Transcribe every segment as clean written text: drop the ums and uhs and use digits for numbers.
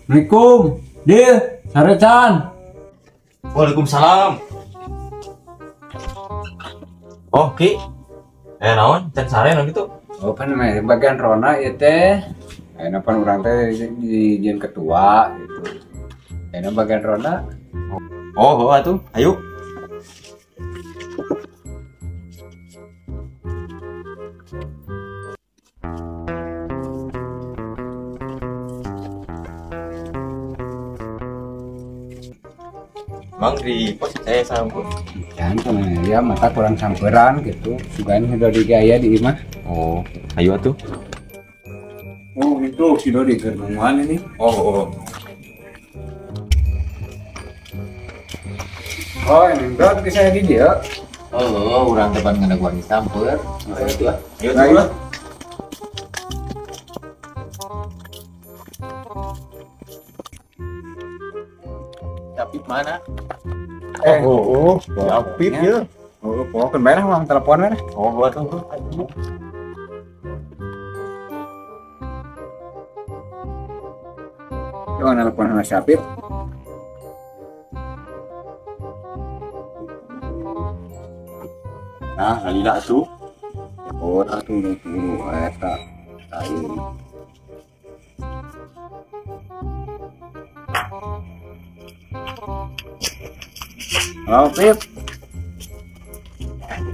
Assalamualaikum. Dil, sarecan. Waalaikumsalam. Oh, Ki. Naon? Can sare naon gitu? Oh, pan mah bagian rona ieu teh. Ayeuna pan urang teh dijieun ketua gitu. Ayeuna bagian rona. Oh, heuh atuh. Ayo. Mang di pos saya sampur. Kan ya mata kurang samperan gitu. Sugan udah digaya di imah. Oh, ayo atuh. Oh, itu si Dodi keur nungguan ini. Oh, oh. Oh, ini berat bisa di dia. Oh, urang depan ngadaguan samper. Ayo atuh. Ayo atuh. Tapi mana? Oh, Apip ya. Oh, pokoknya merah uang telepon merah. Oh, buat tuh. Jangan telepon sama si Apip. Nah, lila tuh. Oh, tuh tunggu eta. Ayo. Halo, Pip.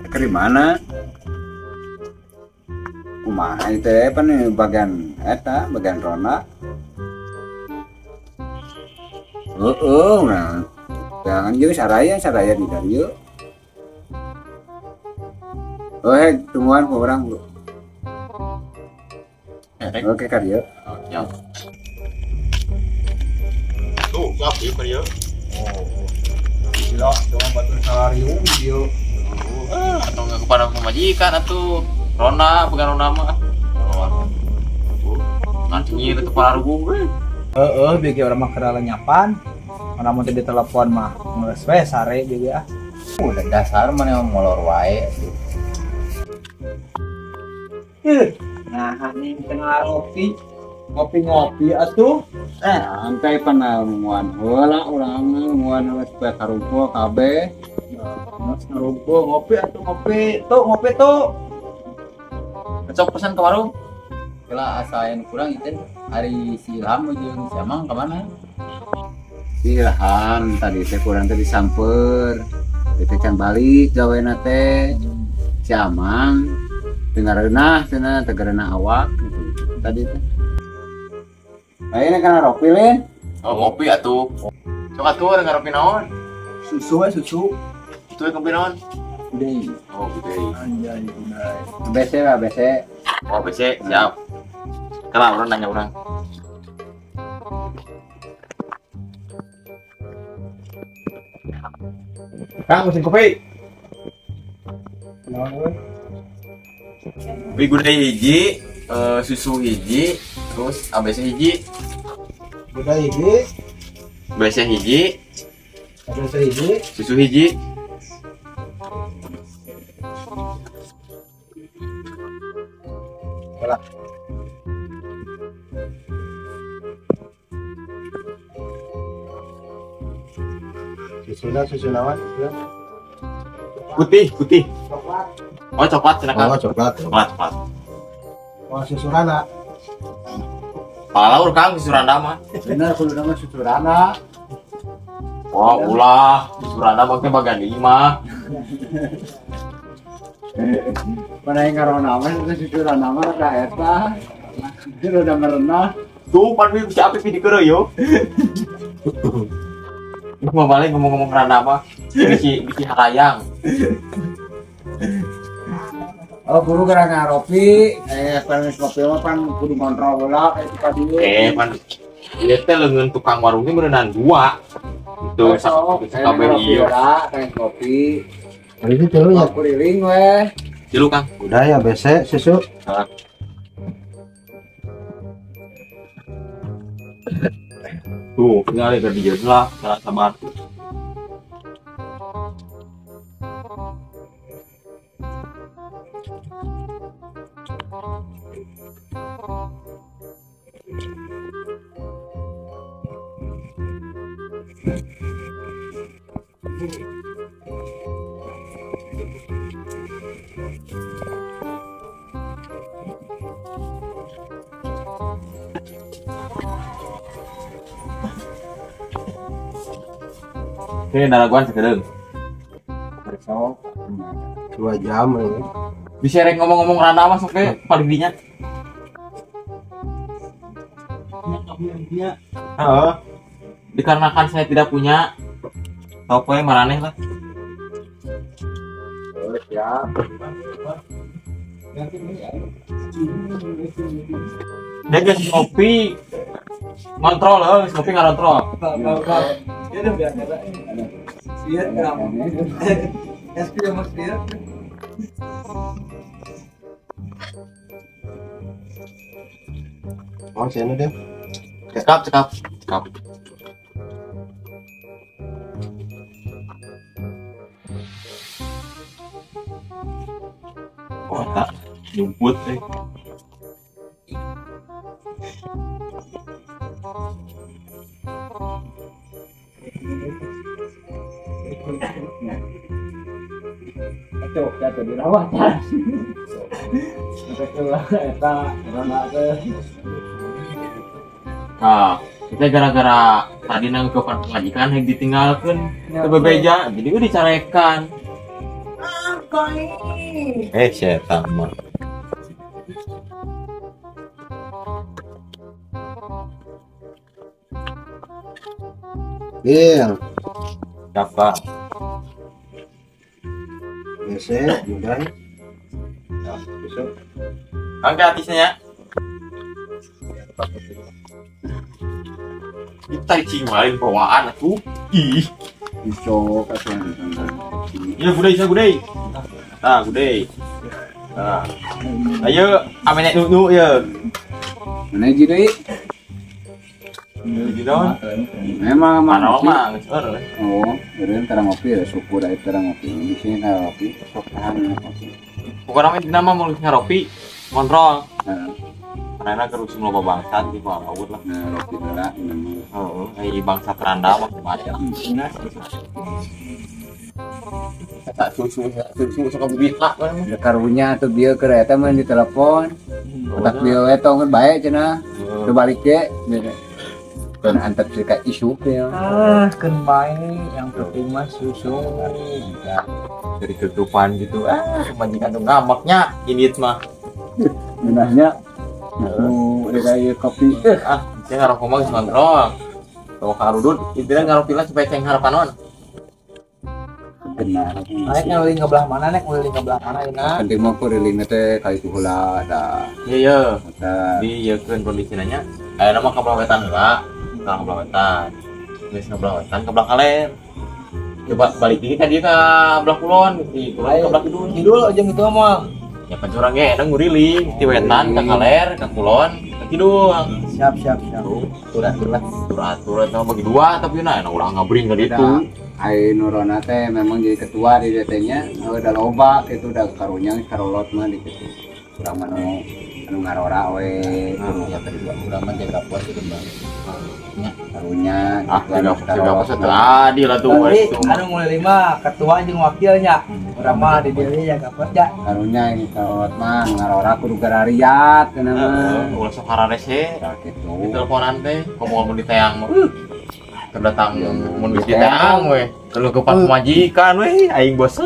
Ke mana? Kumaha itu apa nih bagian eta, bagian rona. Heeh, nah. Jangan juga saraya di dieu. Oh, hei, tungguan ku urang, Bro. Oke, ka dieu. Oh, siap. Tuh, siap ieu ka dieu. Oh. Gila, cuma batur salarium dia. Atau nggak kepada pemajikan atau rona, bukan rona mah. Nanti nyir itu para rugung gue. Heeh, bieu urang mah keur lenyapan. Mana mun teh ditelepon mah geus we sare bieu ah. Udah dasar mana molor wae. Nah, ini tengah ngopi. Ngopi-ngopi atuh. Santai panah nungguan heula urang nungguan heula supaya karumpul kabeh. Geus ngarumpul ngopi atuh ngopi. Tuh ngopi tuh. Cocok pesan ke warung. Kela asa aya nu kurang ieu hari si Ilham jeung si Amang ka mana? Si Ilham tadi teh kurang teh disamper. Teh can balik gawena teh. Si Amang teu ngareunah cenah teu ngareunah awak gitu tadi teh. Ayo kana ropi lin. Oh, ngopi atuh. Sok atuh urang ngaropi naon? Susu we susu. Itu we ngopi naon? Gudeg. Oh, gudeg. Anjay, gudeg. ABC lah, ABC. Oh, ABC, siap. Kala urang nanya urang. Kang, mesin kopi. Naon euy? Kopi gudeg hiji, susu hiji, terus ABC hiji. Gudeg hiji, ABC hiji, ABC hiji, susu hiji. Bola. Susuna susu naon? Putih, putih. Coklat. Oh, coklat silakan. Oh, coklat. Coklat, coklat. Oh, susu rana. Palaur Kang susu randa mah. Bener kudu nama susu rana. Wah, ulah susu randa mah teh bagian deui mah. Mana yang ngarona mah itu susu rana mah rada eta. Rada merenah. Tuh pan bisa api dikeureuh yo. Mau balik ngomong-ngomong randa mah. Bisi bisi harayang. Oh, guru gara ngaropi, pan ngopi mah pan kudu kontrol heula ka dieu. Pan ieu teh leungeun tukang warung teh meureunan dua. Gitu, kabeh ieu. Kayak ngopi. Hari ini tilu ya? Keliling weh. Tilu, Kang. Udah ya BC susu. Heeh. Tuh, tinggal keur dieu lah, sabar. Oke, daraguan sekedeng. Besok 2 jam ini. Bisa rek ngomong-ngomong randa mah sok ge paling dinya. Heeh. Dikarenakan saya tidak punya tau poe maraneh lah. Oh, siap. Dia geus ngopi ngontrol heuh, geus ngopi ngarontrol. Ya udah biar kata. Iya, kenapa? SP sama dia. Oh, sini deh. Cekap, cekap, cekap. Wah, tak nyumput eh. Itu jatuh di rawatan. Nah, kita gara-gara tadi nang ke pemajikan yang ditinggalkan ke bebeja, jadi udah dicarekan. Setan mah. Iya. Siapa? BC, udah. Ya, besok. Angkat artisnya. Kita cingmalin bawaan atuh. Ih, besok atuh. Iya, budai, saya budai. Nah, budai. Nah. Ayo, amenek nu ya. Mana ji deui? Memang mah mah geus eueuh. Oh, eureun tara ngopi ya syukur aya tara ngopi. Di sini tara ngopi, sok tahan ngopi. Pokona mah dina mah mun ngaropi ngontrol. Heeh. Karena keur usum loba bangsat di bawah laut lah. Nah, ropi heula heeh, ai bangsat randa mah kumaha ya. Tak susu sok bibita mah. Da karunya atuh bieu keur eta mah ditelepon. Otak bieu we tong bae cenah. Teu balik ge. Dan antep sih kayak isu ya. Ah, keun bae yang penting mah susu. Dari ketupan gitu. Ah, majikan tuh ngambeknya ini mah. Ngeunahnya nu rek kopi. Ah, saya ngarokok mah geus ngontrol. Tong karudut, intinya ngaropi lah supaya ceng harapanon. Benar. Nek ngeuling ke belah mana nek ngeuling ke belah mana enak. Penting mah kuriling teh ka itu heula da. Iya, iya. Di ieukeun kondisina nya. Ayeuna mah ka belah wetan heula. Ka belah wetan. Geus ka belah wetan ka belah kaler. Coba balik deui ka dieu ka belah kulon, di kulon ka belah kidul. Kidul jeung itu mah. Ya pan urang ge enak nguriling ti wetan ka kaler, ka kulon, ka kidul. Siap, siap, siap. Atur-atur lah. Atur-atur eta bagi dua tapi nah ulah ngabring ka ditu. Ai Nurona teh memang jadi ketua di DT-nya, udah loba gitu udah karunya karolot mah di situ. Urang mah anu ngarora we. Ya tadi urang mah jaga pos itu Bang. Nya karunya ah jaga pos teu adil atuh. Anu mulai lima ketua jeung wakilnya. Urang mah di dieu jaga pos ya. Karunya ini karolot mah ngarora kudu garariat cenah mah. Ulah sok hararese. Tah kitu. Di teleponan teh komo mun diteang mah. Terdatang mun geus diteang we. Kalau ke pamajikan we aing bosen.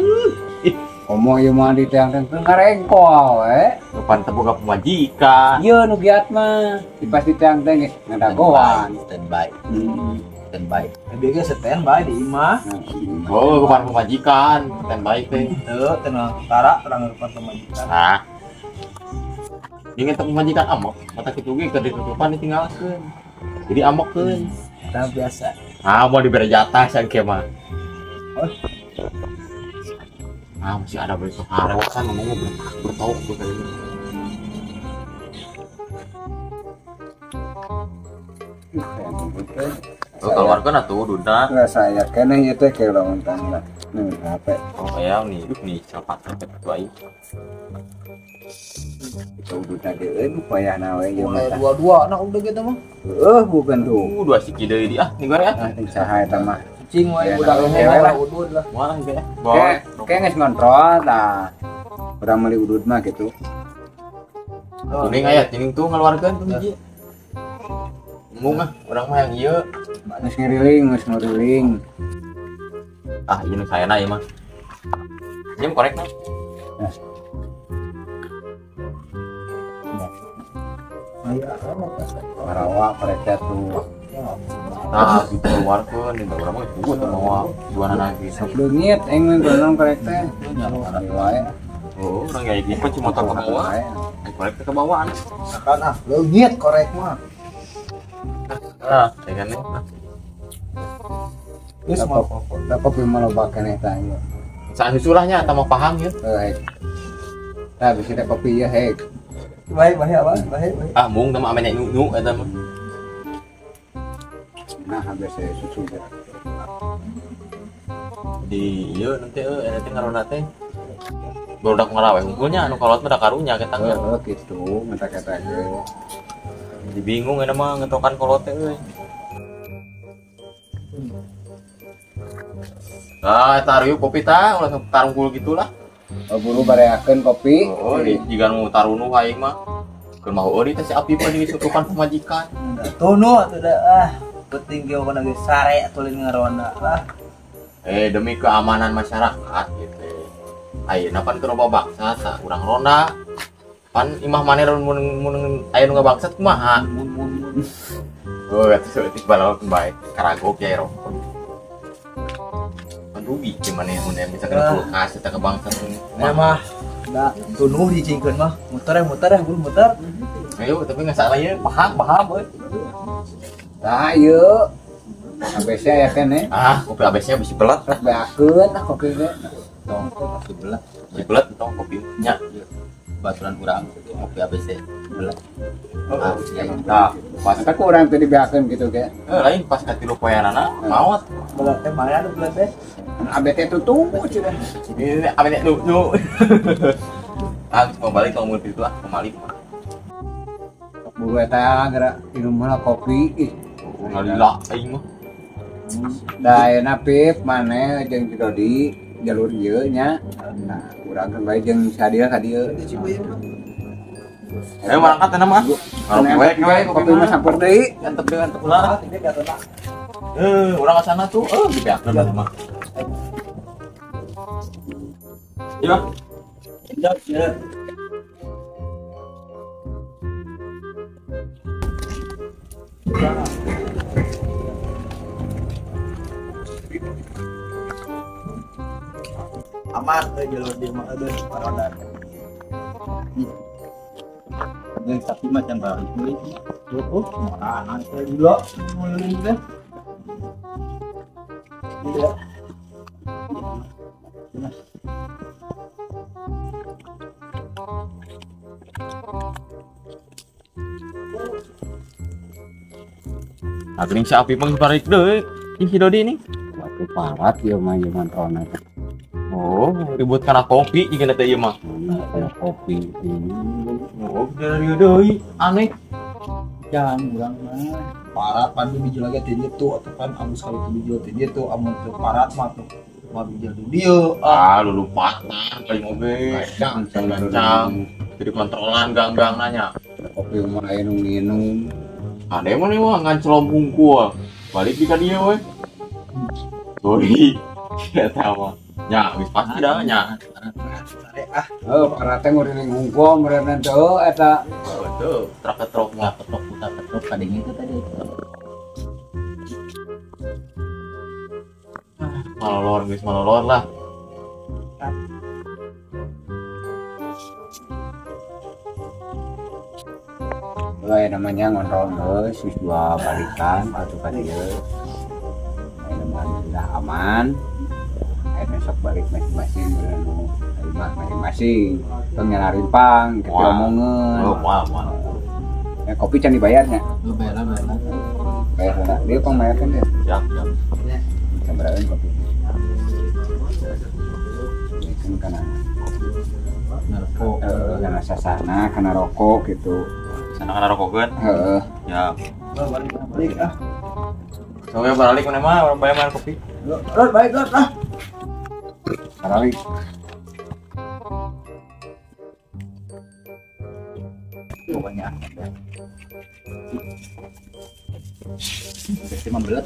Ih, komo ieu mah diteang teh ngarengkol we. Depan teu boga pamajikan. Ieu nu giat mah di pas diteang teh geus ngadagoan. Standby. Standby. Bieu ge standby di imah. Oh, depan pamajikan, standby teh. Teu tenang tara terang depan pamajikan. Nah. Jeung eta pamajikan amok, mata kitu ge keur ditutupan ditinggalkeun. Jadi amokeun. Eta biasa. Ah, mau diberi jatah sangke mah. Ah, masih ada besok harewasan ngomongnya bertauk gue kali ini. Oh, keluarkan atuh duda. Nggak saya keneh ieu teh ke lamun tangga. Nih HP. Oh, kayak nih, nih cepat cepet tuh aing. Itu duda deui payahna we ieu mah. Dua-dua nah udah gitu mah. Heuh, bukan tuh. Dua siki deui di ah, nih gore ah. Ah, teh saha eta mah. Cing wae budak lah udud lah. Wah, ge. Kayak geus ngontrol tah. Urang meuli udud mah gitu. Kuning aya tining tuh ngaluarkeun tuh hiji. Embung ah, urang mah yang ieu. Geus ngiriling, geus ngiriling. Ah, ieu nu saena ieu mah. Jam korek mah. Parawa korek tuh. Nah, dikeluarkeun di urang mah geus teu mawa jualan lagi. Sok leungit aing mah golong korek teh. Wae. Oh, urang gaya gitu cuma motor ke bawah. Korek teh ke bawah. Kan ah, leungit korek mah. Nah, dengan nih. Geus mah kopi mah loba keneh tah ieu. Saan susulahnya atau mau paham ya? Heuh. Tah bisi teh kopi ieu hek. Baik, baik apa? Baik, baik. Ah, mung teh mah ame nu eta mah. Nah, habis saya susu teh. Di ieu nanti euy eta teh ngaronda teh. Barudak ngarawe hungkulnya anu kolot mah da karunya kita nya. Heuh, kitu mata kata ge. Jadi bingung eta mah ngetokan kolot teh euy. Ah, eta riuh kopi tah ulah tarungkul gitulah. Oh, buru bareakeun kopi. Oh, di jiga nu tarunuh aing mah. Keur mah heueuh teh si Api mah disutupan pamajikan. Tunuh atuh da ah. Penting ge kana geus sare atuh lain ngaronda lah. Demi keamanan masyarakat gitu. Ayeuna pan keur loba bangsa tah urang ronda. Pan imah maneh mun aya nu ngabangsat kumaha? Mun. Oh, eta saeutik balawak bae karagok ya rokok. Pan rugi gimana mun bisa kena kulkas eta kebangsat. Nah mah da tunuh dicingkeun mah muter ya buru muter. Ayo tapi enggak salah ieu paham euy. Tah ieu ABC aya keneh. Ah, kopi ABC-nya bisi belat. Beakeun ah kopi teh. Tong kopi belat. Bisi belat tong kopi nya. Baturan urang kopi ABC belat. Oh, nah, pas eta ku urang teh dibeakeun gitu ge. Lain pas ka tilu poeanana maot. Belat teh mana anu belat teh? ABC tutu cenah. Ini ABC nu. Ah, mau balik ngomong gitu lah, kembali. Buru eta geura minum heula kopi ih. Ngalila aing mah. Da ayeuna Pip maneh jeung si Dodi jalur ieu nya. Nah, urang kan bae jeung si Adil ka dieu. Ayo berangkat teh mah. Kopi kopi mah sampur deui. Antep deui antep ulah. Urang ka sana tuh dibeakeun lah mah. Iya. Ya. Aman euy jalur di mah euy paroda. Jeung sapi mah can balik deui. Heuh, murah teh gila mulin teh. Iya. Nah, geuning si Api mah balik deui. Jeung si Dodi nih. Waduh parat ieu mah ieu mantrona teh. Oh, ribut karena kopi jeung teh ieu mah. Karena kopi. Oh, dari deui aneh. Jangan urang mah parat pan biji lagi teh dieu atuh pan amus kali tu biji teh dieu tuh amun teu parat mah tuh mah biji di dieu. Ah, lu patah paling oge. Gancang. Jadi kontrolan gang-gang nanya. Kopi mah aya nu nginum. Ada emang nih mah ngancelom hungkul. Balik di ka dieu we. Sorry. Eta mah. Nya, geus pasti dah nya. Ah. Heuh, parat teh nguriling hungkul meureun teu eta. Heuh, truk ketrok mah ketrok putar ketrok kadenge teh tadi. Malolor geus malolor lah. Lah namanya ngontrol geus geus dua balikan atuh ka dieu. Ayeuna mah alhamdulillah aman. Ayeuna sok balik masing-masing nu imah masing-masing. Tong nyala rimpang kitu omongeun. Oh, moal moal. Kopi can dibayarnya. Lu bayar bayar. Bayar heula. Dia pang bayarkeun dia. Siap, siap. Sabaraha kopi. Kan kana rokok. Kana sasana, kana rokok gitu. Sana kana rokokeun? Heeh. Ya. Balik ah. Soalnya balik mana mah orang bayar kopi. Rod, baik Rod lah. Sarali. Pokoknya. Pasti membelet.